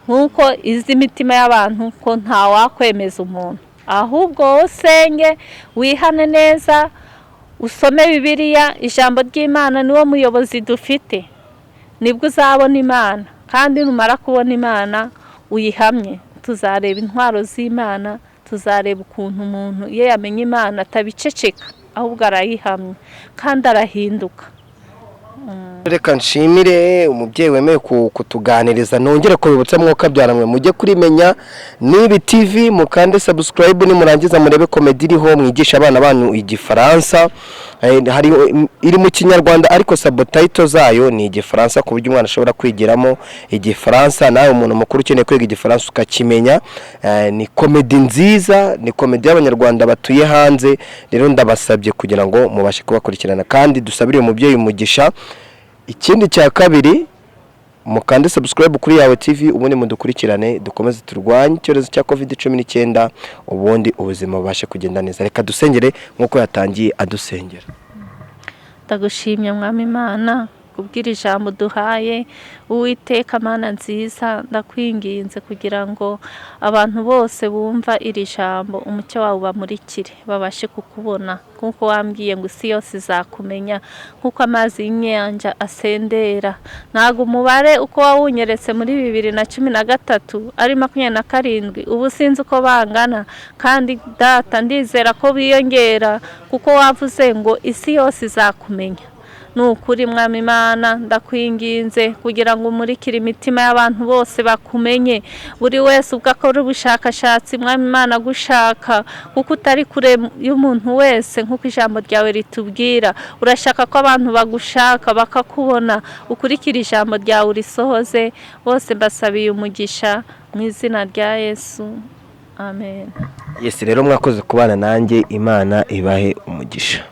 nkuko izi imitima y'abantu ko ntawakwemeza umuntu, ahubwo wowe usenge, wihane neza, usome Bibiliya, ijambo ry'Imana niwo muyobozi dufite, nibwo uzabona Imana. Kandi numara kubona Imana uyihamye, tuzareba intwaro z'Imana, tuzareba ukuntu umuntu iyo yamenye Imana atabiceceka. Ahubwo arayihamya kandi arahinduka. Reka nshimire umubyeyi wemeye kutuganiriza. Nongere kubibutsa, mwuka byaramwe, mujye kurimenya nibi TV, mukande subscribe, nimurangiza murebe comedy iriho, mwigisha abana banyu Igifaransa. Hari iri mu Kinyarwanda, ariko subtitle zayo ni Igifaransa, ku buryo umwana ashobora kwigiramo Igifaransa, nawe umuntu mukuru ukeneye kwiga Igifaransa ukakimenya. Ni comedy nziza, ni comedy y'Abanyarwanda batuye hanze. Rero ndabasabye kugira ngo mubashe kubakurikirana, kandi dusabire uyu mubyeyi umugisha. Ikindi cya kabiri, mukande subscribe kuri Yawe TV, ubundi mudukurikirane, dukomeze turwanye icyorezo cya COVID-19, ubundi ubuzima bubashe kugenda neza. Reka dusengere nk'uko yatangiye adusengera. Ndagushimye, Mwami Imana, kubwira ijambo duhaye. Uwiteka Mana nziza, ndakwinginze kugira ngo abantu bose bumva iri jambo, umucyo wawe ubamurikire, babashe kukubona, nk'uko wambwiye ngo isi yose izakumenya nk'uko amazi y'inyanja asendera. Ntabwo umubare uko wawunyeretse muri 2013 ari 27, ubu sinzi uko bangana, kandi Data, ndizera ko biyongera, kuko wavuze ngo isi yose izakumenya. Ni ukuri, Mwami Imana, ndakwinginze kugira ngo umurikire imitima y'abantu bose, bakumenye, buri wese ubwo akora ubushakashatsi, Mwami Imana, gushaka, kuko utari kure y'umuntu wese nk'uko ijambo ryawe ritubwira. Urashaka ko abantu bagushaka bakakubona. Ukurikire ijambo ryawe, urisohoze. Bose mbasabiye umugisha mu izina rya Yesu, amen. Yes, rero mwakoze kubana nanjye, Imana ibahe umugisha.